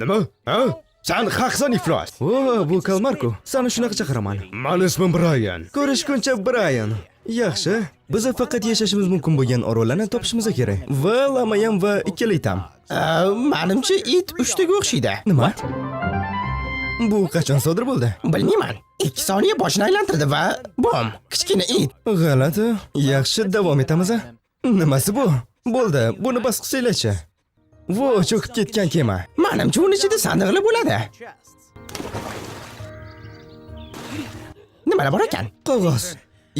Nima? Ha? San haqsan, iflos. O, bu Kalmarku. Sani shunaqa chaqiraman. Mani ismim Brian. Ko'rishguncha, Brian. Yaxshi. Biz faqat yashashimiz mumkin bo'lgan orollarni topishimiz kerak. Va lamayam va ikkala itam. Manimcha, it uchtaga o'xshaydi. Nima? Bu qachon sodir bo'ldi? Bilmayman. 2 soniya boshini aylantirdi va bom! Kichkina it. G'alati. Yaxshi, davom etamiz. A? Nimasi bu? Bo'ldi, buni bas qilsanglarchi. Vo, cho'kib ketgan kema. Manimcha, uni ichida sandiqlar bo'ladi. Nimalar bor ekan? Qog'oz.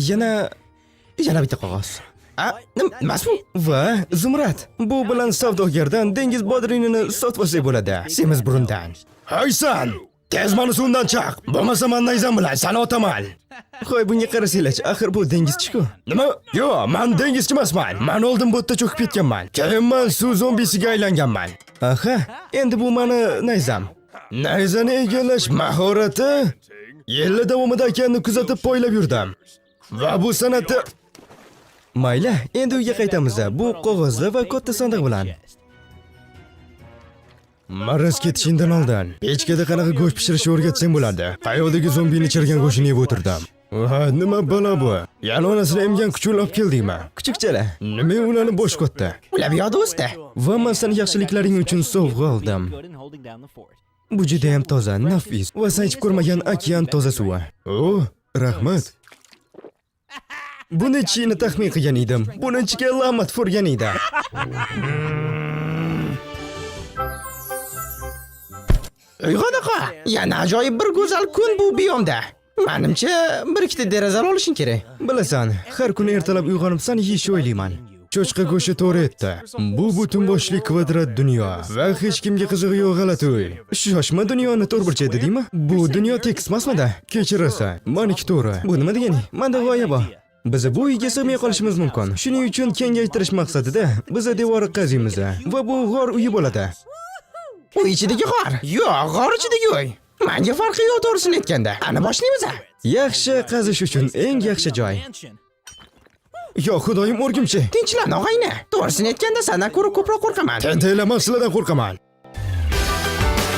Yana bitta qog'oz. A, nimasi bu? Va zumrad. Bu bilan savdogardan dengiz bodringini sotib olsak bo'ladi. Semiz burundan. Haysan! Tez mani suvdan chaq. Bo'lmasa man nayzam bilan seni otaman. Qo'y, bunga qarasanglarchi, axir bu dengizchi-ku. Nima? Yo'q, man dengizchi emasman. Man oldin bu yerda cho'kib ketganman. Keyin man suv zombisiga aylanganman. Aha, endi bu mani nayzam. Nayzani egallash mahorati yillar davomida okeanni kuzatib poylab yurdim. Va bu san'atni Mayli, endi uyga qaytamiz. Bu qog'ozlar va katta sandiq bilan. Maraz ketishingdan oldin pechkada qanaqa go'sht pishirishni o'rgatsang bo'ladi. Qayoqdagi zombini chirgan go'shtini yeb o'tirdim. Ha, nima balo bu? Yana onasini emgan kuchukni olib keldingmi? Kuchukchalar. Nima ularni bosh katta? Ular bu yoqda o'sdi. Va man sani yaxshiliklaring uchun sovg'a oldim. Bu juda ham toza, nafis va san ichib ko'rmagan okean toza suvi. O, rahmat. Buni ichishingni taxmin qilgan edim. Buni ichiga lama tupurgan edi. Uyg'onaqa. Yana ajoyib bir go'zal kun bu biyomda. Manimcha, bir ikkita derazalar olishing kerak. Bilasan, har kuni ertalab uyg'onib sani yeyishni o'ylayman. Cho'chqa go'shti to'g'ri aytdi. Bu butun boshli kvadrat dunyo va hech kimga qizig'i yo'q g'alati uy. Shoshma, dunyoni to'rtburchak dedingmi? Bu dunyo tekis emasmidi? Kechirasan, maniki to'g'ri. Bu nima degani? Menda g'oya bor. Biz bu uyga sig'may qolishimiz mumkin. Shuning uchun kengaytirish maqsadida biz devor qaziymiz va bu g'or uyi bo'ladi. Uy ichidagi g'or. Yo'q, g'or ichidagi uy. Menga farqi yo'q, to'g'risini aytganda. Qani, boshlaymiz. Yaxshi, qazish uchun eng yaxshi joy. Yo, xudoyim, o'rgimchi. Tinchlan, og'ayni. To'g'risini aytganda, sandan ko'ra ko'proq qo'rqaman. Tentaklar, sizlardan qo'rqaman.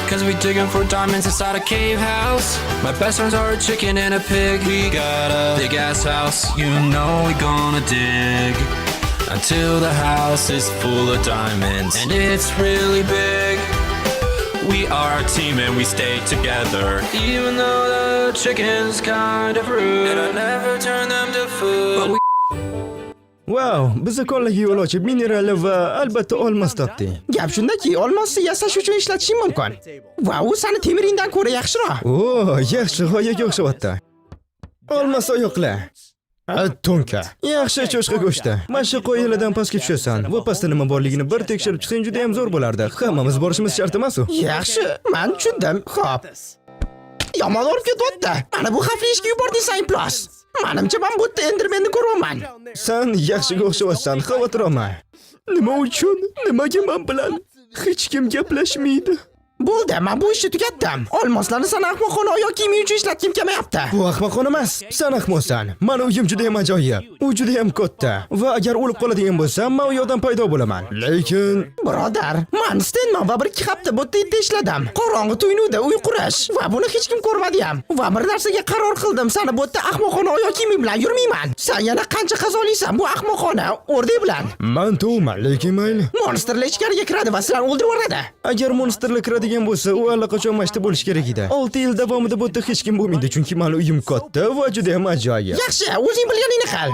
'Cause we digging for diamonds inside a cave house. My best friends are a chicken and a pig. We got a big ass house. You know we gonna dig until the house is full of diamonds. And it's really big. We are a team and we stay together. Even though the chicken's kind of rude. And I never turn them to food. But we Vau, biz konlarga yo'l ochib, minerallar va albatta olmos topdik. Gap shundaki, olmosni yasash uchun ishlatishing mumkin. Va u sani temiringdan ko'ra yaxshiroq. O, yaxshi g'oyaga o'xshyapti. Olmos oyoqlar. A, to'nka. Yaxshi, cho'chqa go'shti. Mana shu qoyalardan pastga tushasan va pastda nima borligini bir tekshirib chiqsang juda ham zo'r bo'lardi. Hammamiz borishimiz shart emas u. Yaxshi, man tushundim. Xo'p. Yomon urib ketyapti. Mana bu xavfli ishga yubording san, iflos. Manimcha, man bu yerda Endermenni ko'ryapman. San yaxshiga o'xshyapsan, xavotir olma. Nima uchun? Nimaga man bilan hech kim gaplashmaydi? Bo'ldi, man bu ishni tugatdim. Olmoslarni san ahmoqona oyoq kiyiming uchun ishlatgim kelmayapti. Bu ahmoqona emas. San ahmoqsan. Mani uyim juda ham ajoyib. U juda ham katta. Va agar o'lib qoladigan bo'lsam, man u yoqdan paydo bo'laman. Lekin Birodar, man Stenman va bir ikki hafta bu yerda ishladim. Qorong'i tuynukda uy qurish va buni hech kim ko'rmadi ham. Va bir narsaga qaror qildim. Sani bu yerda ahmoqona oyoq kiyiming bilan yurmayman. San yana qancha qazolaysan bu ahmoqona o'rdak bilan? Man to'qman, lekin mayli. Monstrlar ichkariga kiradi va sizlarni o'ldirib yuboradi. Agar monstrlar kiradigan bo'lsa, u allaqachon mashta bo'lishi kerak edi. 6 yil davomida bu yerda hech kim bo'lmaydi, chunki mani uyim katta va juda ham ajoyib. Yaxshi, o'zing bilganingni qil.